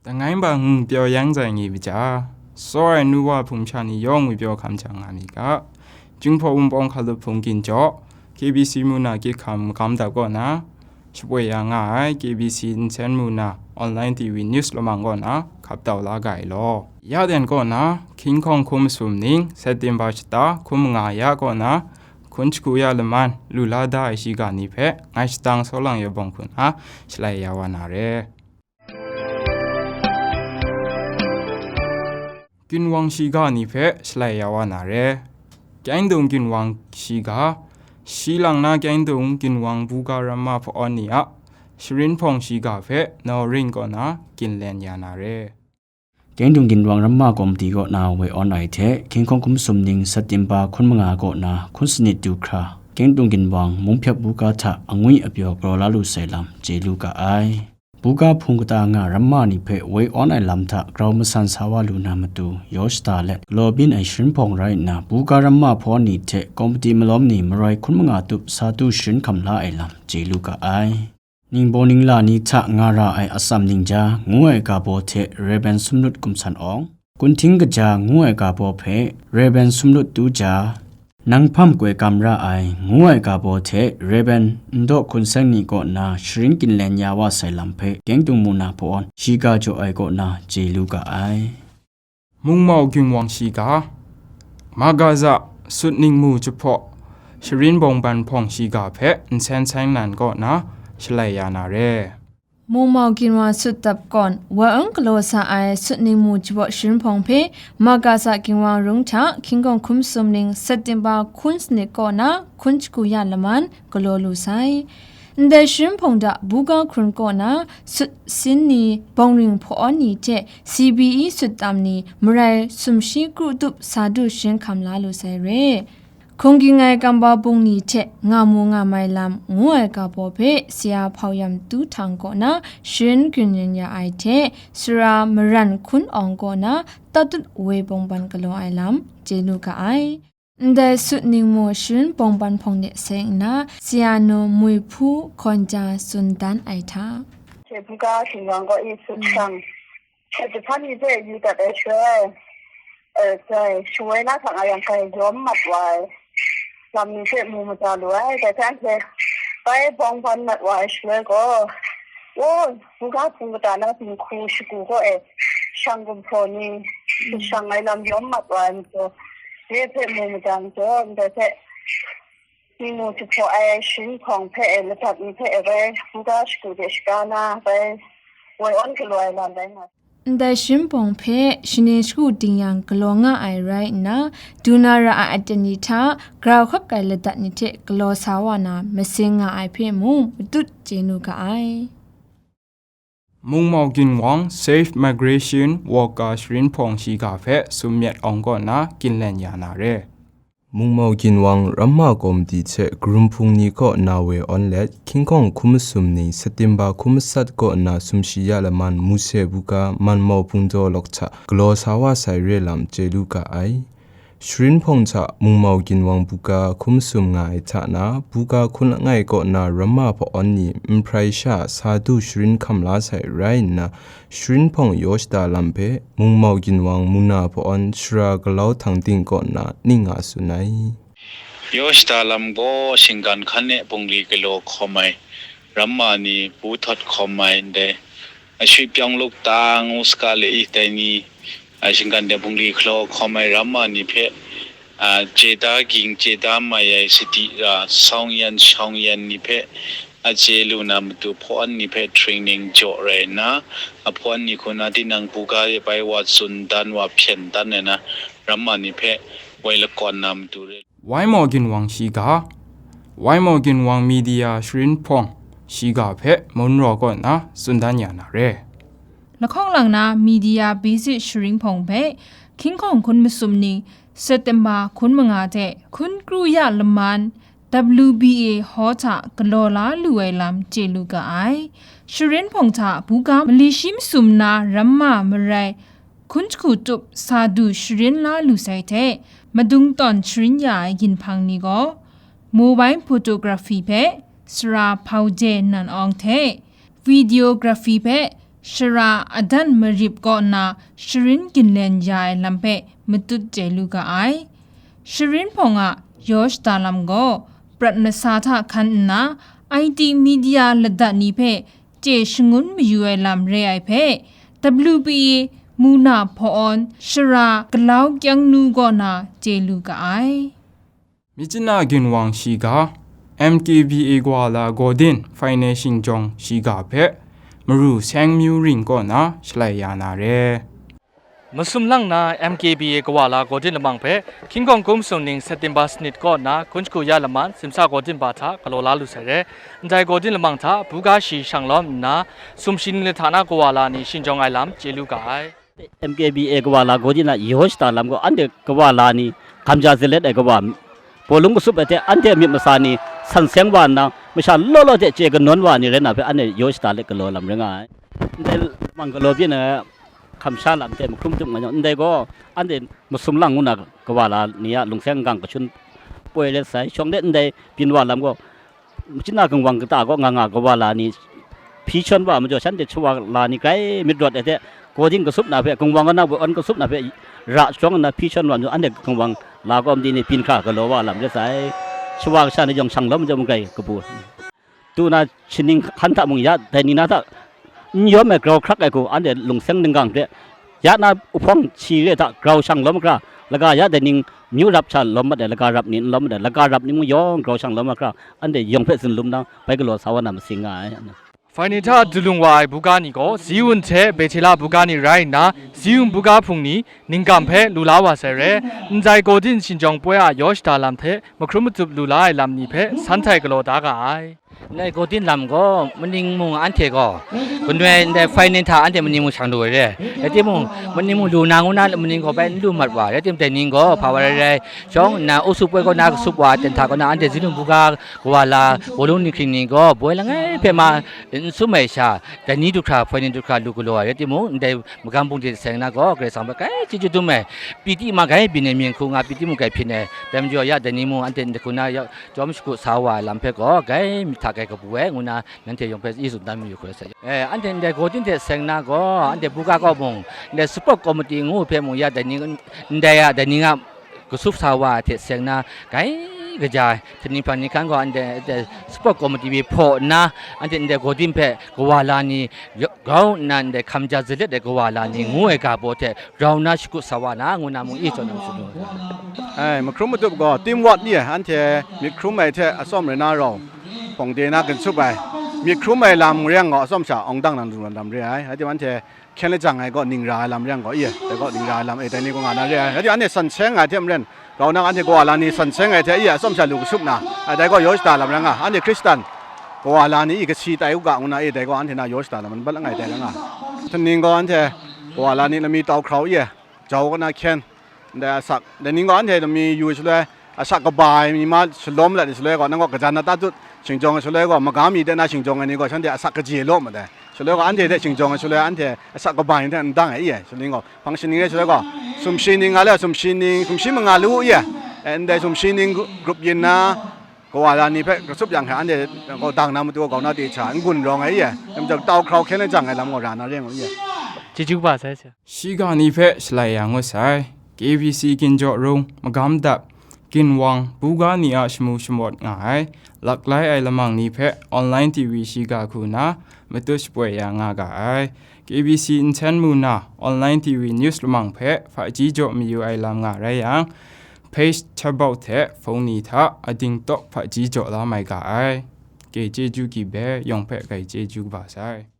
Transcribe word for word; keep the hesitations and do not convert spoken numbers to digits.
Langai nbang ngwipyaw yang zai ni maja, tsawra ai nu wa hpung sha ni yawng ngwipyaw hkam jang nga mi ga. Jinghpaw Wunpawng Hkalup Hpung Ginjaw, K B C mu na kyit hkam magam dap kaw na, shapoi ya nga ai K B C Nsen mu na online T V News Lamang kaw na hkap tau la ga ai law. Ya den kaw na, King Kong hkum masum ning September shata hkum manga ya kaw na, hkun shagu ya laman lu la da ai shiga ni hpe ngai shatang Sawlang Yawbawng hku na shalai ya wa na re. Ginwang shiga ni hpe shalai ya wa na re. Kyeng Dung Ginwang shiga, shi lang na Kyeng Dung Ginwang buga ramma hpawn ni a sharin hpawng shiga hpe Naw Ring kaw na ginlen ya na re. Kyeng Dung Ginwang ramma komiti kaw na woi awn ai hte, King Kong hkum masum ning September hkun manga kaw na hkun sanit du hkra, Kyeng Dung Ginwang mung hpyap buga hta angwi apyaw galaw la lu sai lam chye lu ga ai. Buga hpung kata nga ramma ni hpe woi awn ai lam hta grau masan sa wa lu na matu, yaw shada let galaw byin ai sharin hpawng rai nna, buga ramma hpawn ni hte komiti malawm ni maroi hkun manga tup sa du sharin hkam la ai lam chye lu ga ai. Ningbaw ningla ni hta nga ra ai atsam ningja ngu ai ga baw hte Rev. Sumlut Gumsan Awng, Kunhting Kaja ngu ai ga baw hpe Rev. Sumlut Tuja, Nang Hpam Koi Kam Ra Ai ngu ai ga baw hte Rev. Ndaw Hkun Seng ni kaw na sharin ginlen ya wa sai lam hpe Kyeng Dung mu na hpawn shiga jaw ai kaw na chye lu ga ai. Mungmau Ginwang shiga, Magaza Sut Ningmu Jahpaw sharin bawngban hpawng shiga hpe Nsen Seng Nan kaw na shalai ya na re. Mungmau Ginwang Sut Dap Kawn, woi awn galaw sa ai Sut Ningmu Jahpaw sharin hpawng hpe Magaza Ginwang Rung hta King Kong hkum masum ning September hkun sanit kaw na hkun shagu ya laman galaw lu sai. Ndai sharin hpawng hta buga hkrun kaw na sut sin ni bawng ring hpawn ni hte C B E sut tam ni marai sumshi kru tup sa du sharin hkam la lu sai re. Hkunggying ai kambau bung ni hte nga mu nga mai lam ngu ai ga baw hpe Sara Hpau Yam Tu Htang kaw na sharin ginlen ya ai hte, Sara Maran Hkun Awng kaw na tatut woi bawngban galaw ai lam chye lu ga ai. Ndai sut ningmu sharin bawngban hpawng de seng nna, Sara Nu Mui Hpu hkawn ja tsun dan ai hta. Hte buga shingwang gaw i sut shang. Hte jahpan ni hpe yu dat ai shaloi, e, sai, shawoi na hkang a yang kai yawm mat wa ai lam ni hpe mu mada lu ai. Dai hpe anhte bai bawngban mat wa ai shaloi gaw, o, buga hpung kata na dinghku shagu gaw e, shang gumhpraw ni, shang ai lam yawm mat wa ai majaw, Dai hpe mu mada majaw, ndai hpe ningmu jahpaw ai sharin hpawng hpe e, ladat ni hpe e, bai buga shagu de shaga na, bai woi awn galaw ai lam rai nga. Ndai sharin hpawng hpe shaning shagu ding yang galaw nga ai rai nna, du na ra ai aten ni hta grau hkap ai ladat ni hte galaw sa wa na masing nga ai hpe mung matut chye nu ga ai. Mungmau Ginwang Safe Migration Worker sharin hpawng shiga hpe Sum Myat Awng kaw na ginlen ya na re. Mungmau Ginwang ramma komiti hte karum hpung ni kaw na woi awn let, King Kong hkum masum ni September hkum masat kaw na sumshi ya laman Muse buga Manmau Bungdaw lawk hta galaw sa wa sai re lam chye lu ga ai. Sharin hpawng hta Mungmau Ginwang buga hkum sum nga ai hta na, buga hkun langai kaw na ramma hpawn ni nprai sha sa du sharin hkam la sai rai nna, sharin hpawng yaw shada lam hpe Mungmau Ginwang muna hpawn Sara Galau Htang Ting kaw na ning nga tsun ai. Yaw shada lam gaw shinggan hkan e bungli galaw hkawm ai, ramma ni bu htawt hkawm ai ndai, a shwi pyawng luk ta ngu saga le i, dai ni, a shinggan de bungli galaw hkawm ai ramma ni hpe, a, chye da ging, chye da mai ai sadi ra, sawng yan, shawng yan ni hpe, a chye lu na matu hpawn ni hpe training jaw rai nna, a hpawn ni hku na tinang buga e bai wa tsun dan, wa hpyen dan ai na, ramma ni hpe woi lakawn na matu re. Waimaw Ginwang shiga, Waimaw Ginwang Media sharin hpawng shiga hpe Munraw kaw na tsun dan ya na re. Lahkawng lang na Media Basic sharin hpawng hpe King Kong hkun masum ni September hkun manga hte hkun kru ya laman W B A hall hta galaw la lu ai lam chye lu ga ai. Sharin hpawng hta buga mali shi masum na ramma marai hkun jahku tup sa du sharin la lu sai hte, madung tawn sharin ya ai ginhpang ni gaw, mobile photography hpe Sara Hpau Je Nan Awng hte, videography hpe shara adan marip kaw nna sharin ginlen ya ai lam hpe matut chye lu ga ai. Sharin hpawng a yaw shada lam gaw prat masa hta hkan nna, I T media ladat ni hpe chye shangun mayu ai lam re ai hpe, W P A Muna Hpaw-awn shara galau kyang nu kaw na chye lu ga ai. Myitkyina Ginwang shiga, M K B A Kawala Gawdin Final Shingjawng shiga hpe Maru Seng Myu Ring kaw na shalai ya na re. Masum lang na M K B A Kawala Gawdin lamang hpe Hkying Hkawng Kum Sung Ning September sanit kaw na Kun Shagu Ya Laman Simsa Gawdin ba hta galaw la lu sai re. Ndai Gawdin lamang hta buga shi shang lawm nna, sumshi ning lahta na Kawala ni shingjawng ai lam chye lu ga ai. M K B A Kawala Gawdin a yaw shada lam gaw, anhte Kawala ni hkamja zalet ai kawa, bawlung kasup ai hte anhte myit masa ni san seng wa nna, masha law law hte chye kanawn wa ni rai na hpe, anhte yaw shada let galaw lam rai nga ai. Ndai mang galaw byin ai hkamsha lam hte mahkrum tup nga yang, ndai gaw anhte masum lang ngu na Kawala ni a lungseng gang kashun poi let sai, shawng let ndai byin wa lam gaw, Myitkyina Ginwang kata kaw nga nga Kawala ni hpyi shawn wa majaw, shanhte Kawala ni grai myit rawt ai hte, Gawdin kasup na hpe, Ginwang na woi awn kasup na hpe ra shawng nna hpyi shawn wa majaw, anhte Ginwang la kawm di ni byin hkra galaw wa lam rai sai. Shawa kasha ni yawng shang lawm majaw, magrai kabu. Tu na, shaning hkan hta mung ya, dai ni na hta n yawm ai grau hkrak ai hku, anhte lungseng ninggang hte, ya na uhpawng shi re hta grau shang lawm hkra, laga ya dai ning myu rap sha lawm mat ai, laga rap ni n lawm mat ai, laga rap ni mung yawng grau shang lawm hkra, anhte yawng hpe zunlum na, bai galaw sa wa na masing nga ai. Hpaining hta dulung wa ai buga ni gaw, Ziun hte Bethela buga ni rai nna, Ziun buga hpung ni ninggang hpe lu la wa sai re. Ndai Gawdin shingjawng poi a yaw shada lam hte mahkrum matup lu la ai lam ni hpe san htai galaw da ga ai. Ndai Gawdin lam gaw, maning mung anhte gaw, ganoi ndai hpaining hta anhte maning mung shang lu ai re. Rai timung, maning mung lu na ngu na, maning gaw bai n lu mat wa, rai timung, dai ning gaw hpa wa rai rai, shawng nna, Osu poi kaw na kasup wa, ten hta kaw na, anhte Ziun buga Kawala, bawlung ni hkring ni gaw, boi langai hpe ma n sum ai sha, dai ni du hkra, hpaining du hkra lu galaw ai rai timung, ndai magam bungli seng na gaw, Karai Kasang hpe grai chyeju dum ai, pyi ma grai byin ai, mying hku nga pyi mung grai hpyin ai, dai majaw ya dai ni mung anhte ndai hku na ya, jawm shagu sa wa ai lam hpe gaw, grai myit hta grai kabu ai, ngu na nanhte yawng hpe i tsun dan mayu hkra sai. Eh, anhte ndai Gawdin hte seng na gaw, anhte buga kaw mung, ndai sport committee ngu hpe mung ya dai ni, ndai a dai ni nga kasup sa wa hte seng na, grai kaja ai, htingni hpang ni hkan gaw anhte, anhte sport committee hpe hpaw nna, anhte ndai Gawdin hpe Kawala ni grau nna, ndai hkamja zalet ai Kawala ni ngu ai ga baw hte, grau na shagu sa wa na, ngu na mung i tsun na matu. Ai, mahkrum matup gaw, team ward ni ai, anhte myit hkrum ai hte atsawm rai na rau, hpawng de na ginsup ai, myit hkrum ai lam rai yang gaw, atsawm sha awng dang nang lu na lam re ai, rai timung, anhte hkyen lajang ai gaw, ning ra ai lam rai yang gaw, i, dai gaw ning ra ai lam e, dai ni gaw nga na re ai, rai timung, anhte san seng ai hte maren, grau na anhte Kawala ni san seng ai hte, i, atsawm sha lu kasup na, ai, dai gaw yaw shada lam rai nga, anhte Hkristan Kawala ni i kasi tai u ga ngu na, i, dai gaw anhte na yaw shada lam manbat langai tai rai nga. Htingning gaw anhte Kawala ni lami tau hkrau, i, jau kaw na hkyen, ndai asak, dai ning gaw anhte lami yu shaloi, asak kaba ai mi ma shalawm lat ai shaloi gaw, nang gaw kajan na tatut shingjawng ai shaloi gaw, magam mi de na shingjawng ai ni gaw, shanhte asak kaji law mat ai. Shaloi gaw, anhte hte shingjawng ai shaloi, anhte asak kaba ai ni hte n dang ai, i, shaloi gaw, hpang shaning rai shaloi gaw, sumshi ning nga le, sumshi ning, sumshi manga lu, i, ndai sumshi ning grup yin na, Kawala ni hpe kasup yang hte, anhte gaw dang na matu gaw, grau na de hta n gun rawng ai, i, namjawng tau hkrau hkyen lajang ai lam gaw ra na re ngu, i. Chyeju kaba sai sha. Shiga ni hpe shalai ya ngut sai. K B C Ginjaw Rung, Magam Dap, Ginwang, buga ni a shamu shamawt nga ai, laklai ai lamang ni hpe online T V shiga hku na matut shapoi ya nga ga ai. K B C Nsen Muna online T V news lamang hpe hpaji jaw mayu ai lam nga rai yang, page chabau hte phone ni hta ading tawk hpaji jaw la mai ga ai. Ke chyeju ki be yawng hpe kai chyeju kaba sai.